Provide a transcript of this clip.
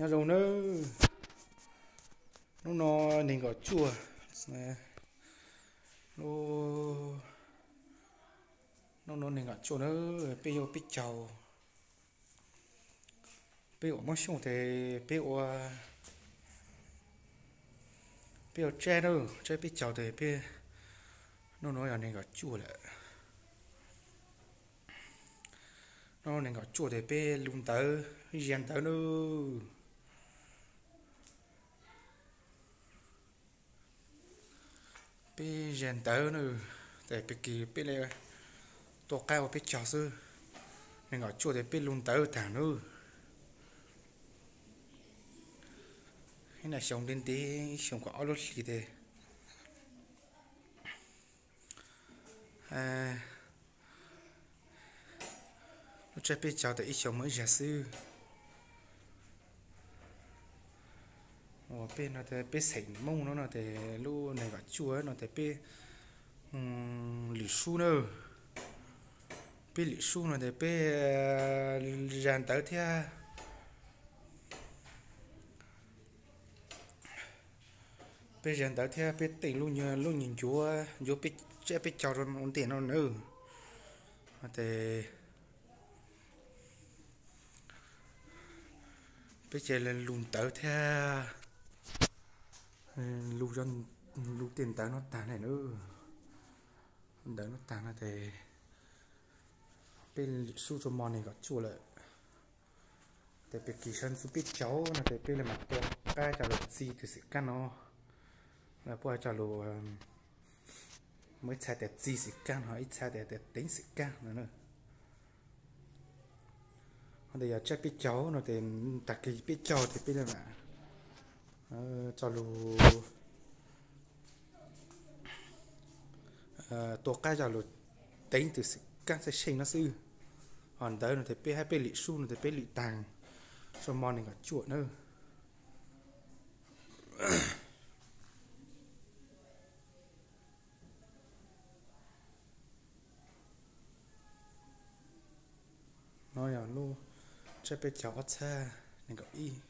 Nyob zoo nawb, hnub no nees nkaum cuaj, hnub no nees nkaum cuaj nawb, peb yuav peb caug, peb ua Hmoob Xyooj tes peb ua, peb ua tsab nawb, tsab peb caug tes peb, hnub no yog nees nkaum cuaj lawm. Hnub no nees nkaum cuaj tes peb lug ntawv, zia ntawv nawb. Peb zia ntawv nawb, tes peb kis peb li tua qaib ua peb caug xwb. Nees nkaum cuaj tes peb lug ntawv taag nawb. Ib xyoos ntev ntev, ib xyoos kaum ob lub hlis tes lub tsab peb caug tes ib xyoos muaj ib zag xwb. Uas peb no peb xeem Moob no no tes lub nees nkaum cuaj no tes peb lwm sub nawb. Peb lwm sub no tes peb zia ntawv thiab, peb zia ntawv thiab peb teem lub nyuag ncuav, ncuav peb tsab peb caug rau ua ntej no nawb. Tes peb cia li lug ntawv thiab, lug tej ntawv no taag ne nawb. Ntawv no taag no tes peb lwm sub rau mo nees nkaum cuaj lawm. Tes peb kis sab ntxuv peb caug no tes peb li mam tua qaib coj lug txi tus xwm kab no, puab coj lug, muaj ib txhia tias txi xwm kab no, ib txhia tias teev xwm kab no. Ho tes yog tsab peb caug no tes tag kis peb caug tes peb li mam coj lug tua qaib coj lug teev tus xwm kab txaij seej no xwb. Ho ntawv no tes peb hab peb lwm sub no tes peb lwm taag rau mo nees nkaum cuaj nawb. No yog lub tsab peb caug ob txhab nees nkaum ib.